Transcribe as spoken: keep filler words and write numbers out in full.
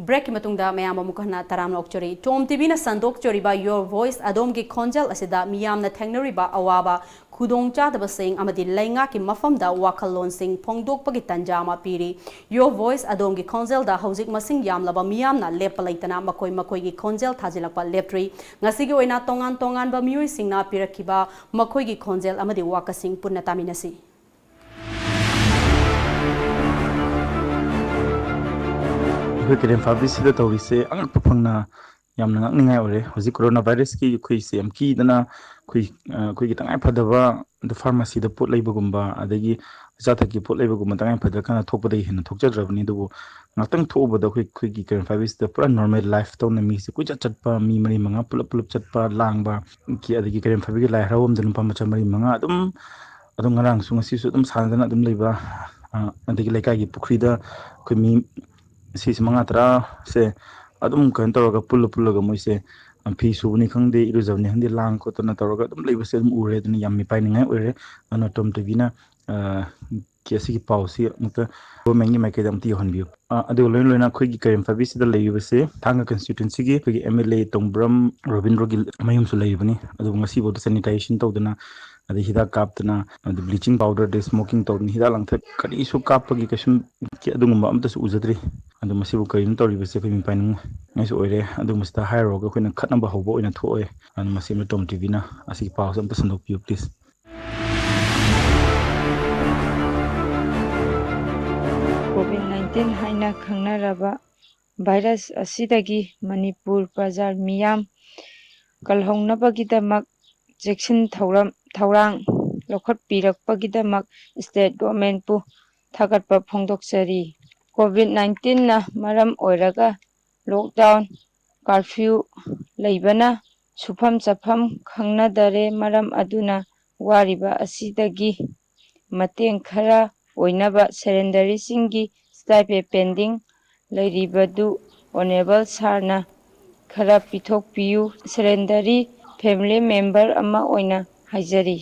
Breakꯀꯤ ꯃꯇꯨꯡꯗ ꯃꯌꯥꯝ ꯑꯃꯨꯛ ꯍꯟꯅ ꯇꯔꯥꯝꯅ ꯑꯣꯛꯆꯔꯤ꯫ Tom TVꯅ ꯁꯟꯗꯣꯛꯆꯔꯤꯕ Your Voice, ꯑꯗꯣꯝꯒꯤ ꯈꯣꯟꯖꯦꯜ ꯑꯁꯤꯗ ꯃꯤꯌꯥꯝꯅ ꯊꯦꯡꯅꯔꯤꯕ ꯑꯋꯥꯕ, ꯈꯨꯗꯣꯡꯆꯥꯗꯕꯁꯤꯡ ꯑꯃꯗꯤ ꯂꯩꯉꯥꯛꯀꯤ ꯃꯐꯝꯗ ꯋꯥꯈꯜꯂꯣꯟꯁꯤꯡ ꯐꯣꯡꯗꯣꯛꯄꯒꯤ ꯇꯟꯖꯥ ꯑꯃ ꯄꯤꯔꯤ꯫ Your Voice, ꯑꯗꯣꯝꯒꯤ ꯈꯣꯟꯖꯦꯜꯗ ꯍꯧꯖꯤꯛ ꯃꯁꯤꯡ ꯌꯥꯝꯂꯕ ꯃꯤꯌꯥꯝꯅ ꯂꯦꯞꯄ ꯂꯩꯇꯅ ꯃꯈꯣꯏ ꯃꯈꯣꯏꯒꯤ ꯈꯣꯟꯖꯦꯜ ꯊꯥꯖꯤꯜꯂꯛꯄ ꯂꯦꯞꯇ꯭ꯔꯤ꯫ ꯉꯁꯤꯒꯤ ꯑꯣꯏꯅ ꯇꯣꯉꯥꯟ ꯇꯣꯉꯥꯟꯕ ꯃꯤꯑꯣꯏꯁꯤꯡꯅ ꯄꯤꯔꯛꯈꯤꯕ ꯃꯈꯣꯏꯒꯤ ꯈꯣꯟꯖꯦꯜ ꯑꯃꯗꯤ ꯋꯥꯀꯠꯁꯤꯡ ꯄꯨꯟꯅ ꯇꯥꯃꯤꯟꯅꯁꯤ꯫ ꯑꯩꯈꯣꯏ ꯀꯩꯔꯦꯝ ꯐꯥꯕꯤꯁꯤꯗ ꯇꯧꯔꯤꯁꯦ ꯑꯉꯛꯄ ꯐꯪꯅ ꯌꯥꯝꯅ ꯉꯛꯅꯤꯡꯉꯥꯏ ꯑꯣꯏꯔꯦ꯫ ꯍꯧꯖꯤꯛ ꯀꯣꯔꯣꯅꯥ ꯚꯥꯏꯔꯁꯀꯤ ꯑꯩꯈꯣꯏꯁꯦ ꯌꯥꯝ ꯀꯤꯗꯅ ꯑꯩꯈꯣꯏ, ꯑ, ꯑꯩꯈꯣꯏꯒꯤ ꯇꯉꯥꯏ ꯐꯗꯕ ꯐꯥꯔꯃꯥꯁꯤꯗ ꯄꯣꯠ ꯂꯩꯕꯒꯨꯝꯕ, ꯑꯗꯒꯤ ꯑꯆꯥ ꯑꯊꯛꯀꯤ ꯄꯣꯠ ꯂꯩꯕꯒꯨꯝꯕ ꯇꯉꯥꯏ ꯐꯗ꯭ꯔꯀꯥꯟꯗ ꯊꯣꯛꯄꯗꯒꯤ ꯍꯦꯟꯅ ꯊꯣꯛꯆꯗ꯭ꯔꯕꯅꯤ꯫ ꯑꯗꯨꯕꯨ ꯉꯥꯛꯇꯪ ꯊꯣꯛꯎꯕꯗ ꯑꯩꯈꯣꯏ, ꯑꯩꯈꯣꯏꯒꯤ ꯀꯩꯔꯦꯝ ꯐꯥꯕꯤꯁꯤꯗ ꯄꯨꯔꯥ ꯅꯣꯔꯃꯦꯜ ꯂꯥꯏꯐ ꯇꯧꯅ ꯃꯤꯁꯦ ꯀꯣꯏꯆꯠ ꯆꯠꯄ, ꯃꯤ ꯃꯔꯤ ꯃꯉꯥ ꯄꯨꯂꯞ ꯄꯨꯂꯞ ꯆꯠꯄ, ꯂꯥꯡꯕ, ꯀꯤ-, ꯑꯗꯒꯤ ꯀꯩꯔꯦꯝ ꯐꯥꯕꯤꯒꯤ ꯂꯥꯏ ꯍꯔꯥꯎꯐꯝꯗ ꯅꯨꯄꯥ ꯃꯆꯥ ꯃꯔꯤ ꯃꯉꯥ ꯑꯗꯨꯝ, ꯑꯗꯨꯝ ꯉꯔꯥꯡꯁꯨ ꯉꯁꯤꯁꯨ ꯑꯗꯨꯝ ꯁꯥꯟꯅꯗꯅ ꯑꯗꯨꯝ ꯂꯩꯕ, ꯑ, ꯑꯗꯒꯤ ꯂꯩꯀꯥꯏꯒꯤ ꯄꯨꯈ꯭ꯔꯤꯗ ꯑꯩꯈꯣꯏ ꯃꯤ ꯁꯤꯁꯤ ꯃꯉꯥ ꯇꯔꯥꯁꯦ ꯑꯗꯨꯝ ꯀꯩꯅꯣ ꯇꯧꯔꯒ ꯄꯨꯜꯂ ꯄꯨꯜꯂꯒ ꯃꯣꯏꯁꯦ ꯐꯤ ꯁꯨꯕꯅꯤ ꯈꯪꯗꯦ, ꯏꯔꯨꯖꯕꯅꯤ ꯈꯪꯗꯦ, ꯂꯥꯡ ꯈꯣꯠꯇꯅ ꯇꯧꯔꯒ ꯑꯗꯨꯝ ꯂꯩꯕꯁꯦ ꯑꯗꯨꯝ ꯎꯔꯦ꯫ ꯑꯗꯨꯅ ꯌꯥꯝ ꯃꯤꯄꯥꯏꯅꯤꯡꯉꯥꯏ ꯑꯣꯏꯔꯦ꯫ ꯑꯗꯨꯅ ꯇꯣꯝ ꯇꯤꯚꯤꯅ, ꯑ, ꯀꯤ-, ꯑꯁꯤꯒꯤ ꯄꯥꯎꯁꯤ ꯑꯃꯨꯛꯇ ꯒꯣꯔꯃꯦꯟꯒꯤ ꯃꯥꯏꯀꯩꯗ ꯑꯃꯨꯛꯇ ꯌꯧꯍꯟꯕꯤꯌꯨ꯫ ꯑ, ꯑꯗꯨꯒ ꯂꯣꯏꯅ ꯂꯣꯏꯅ ꯑꯩꯈꯣꯏꯒꯤ ꯀꯩꯔꯦꯝ ꯐꯥꯕꯤꯁꯤꯗ ꯂꯩꯔꯤꯕꯁꯦ ꯊꯥꯡꯒ ꯀꯟꯁꯇꯤꯇ꯭ꯋꯦꯟꯁꯤꯒꯤ ꯑꯩꯈꯣꯏꯒꯤ ꯑꯦꯝ ꯑꯦꯜ ꯑꯦ ꯇꯣꯡꯕ꯭ꯔꯝ ꯔꯣꯕꯤꯟꯗ꯭ꯔꯣꯒꯤ ꯃꯌꯨꯝꯁꯨ ꯂꯩꯔꯤꯕꯅꯤ꯫ ꯑꯗꯨꯕꯨ ꯉꯁꯤꯐꯥꯎꯗ ꯁꯦꯅꯤꯇꯥꯏꯖꯦꯁꯟ ꯇꯧꯗꯅ, ꯑꯗꯩ ꯍꯤꯗꯥꯛ ꯀꯥꯞꯇꯅ, ꯑꯗꯩ ꯕ꯭ꯂꯤꯆꯤꯡ ꯄꯥꯎꯗꯔꯗ ꯁ꯭ꯃꯣꯀꯤꯡ ꯇꯧꯗꯅ, ꯍꯤꯗꯥꯛ ꯂꯥꯡꯊꯛ ꯀꯔꯤꯁꯨ ꯀꯥꯞꯄꯒꯤ ꯀꯩꯁꯨꯝ ꯑꯗꯨꯒꯨꯝꯕ ꯑꯝꯇꯁꯨ ꯎꯖꯗ꯭ꯔꯤ꯫ ꯑꯗꯣ ꯃꯁꯤꯕꯨ ꯀꯔꯤꯅꯣ ꯇꯧꯔꯤꯕꯁꯦ? ꯑꯩꯈꯣꯏ ꯃꯤꯄꯥꯏꯅꯤꯡꯉꯥꯏꯁꯨ ꯑꯣꯏꯔꯦ꯫ ꯑꯗꯨꯒꯨꯝꯕꯁꯤꯗ ꯍꯥꯏꯔꯨꯔꯒ ꯑꯩꯈꯣꯏꯅ ꯈꯠꯅꯕ ꯍꯧꯕ ꯑꯣꯏꯅ ꯊꯣꯛꯑꯦ꯫ ꯑꯗꯨꯅ ꯃꯁꯤ ꯑꯃ ꯇꯣꯝ ꯇꯤꯚꯤꯅ ꯑꯁꯤꯒꯤ ꯄꯥꯎꯁꯦ ꯑꯝꯇ ꯁꯟꯗꯣꯛꯄꯤꯌꯨ, ꯄ꯭ꯂꯤꯖ꯫ ꯀꯣꯚꯤꯗ ꯅꯥꯏꯟꯇꯤꯟ ꯍꯥꯏꯅ ꯈꯪꯅꯔꯕ ꯚꯥꯏꯔꯁ ꯑꯁꯤꯗꯒꯤ ꯃꯅꯤꯄꯨꯔ ꯄ꯭ꯔꯖꯥ ꯃꯤꯌꯥꯝ ꯀꯜꯍꯧꯅꯕꯒꯤꯗꯃꯛ ꯆꯦꯛꯁꯤꯟ ꯊꯧꯔꯝ, ꯊꯧꯔꯥꯡ ꯂꯧꯈꯠꯄꯤꯔꯛꯄꯒꯤꯗꯃꯛ ꯁ꯭ꯇꯦꯠ ꯒꯣꯔꯃꯦꯟꯄꯨ ꯊꯥꯒꯠꯄ ꯐꯣꯡꯗꯣꯛꯆꯔꯤ꯫ ꯀꯣꯚꯤꯗ ꯅꯥꯏꯟꯇꯤꯟꯅ ꯃꯔꯝ ꯑꯣꯏꯔꯒ ꯂꯣꯛꯗꯥꯎꯟ, ꯀꯥꯔꯐ꯭ꯌꯨ ꯂꯩꯕꯅ ꯁꯨꯐꯝ ꯆꯥꯐꯝ ꯈꯪꯅꯗꯔꯦ꯫ ꯃꯔꯝ ꯑꯗꯨꯅ ꯋꯥꯔꯤꯕ ꯑꯁꯤꯗꯒꯤ ꯃꯇꯦꯡ ꯈꯔ ꯑꯣꯏꯅꯕ ꯁꯔꯦꯟꯗꯔꯤꯁꯤꯡꯒꯤ ꯁ꯭ꯇꯥꯏꯄꯦ ꯄꯦꯟꯗꯤꯡ ꯂꯩꯔꯤꯕꯗꯨ ꯑꯣꯅꯦꯕꯜ ꯁꯥꯔꯅ ꯈꯔ ꯄꯤꯊꯣꯛꯄꯤꯌꯨ꯫ ꯁꯔꯦꯟꯗꯔꯤ ꯐꯦꯃꯤꯂꯤ ꯃꯦꯝꯕꯔ ꯑꯃ ꯑꯣꯏꯅ ꯍꯥꯏꯖꯔꯤ꯫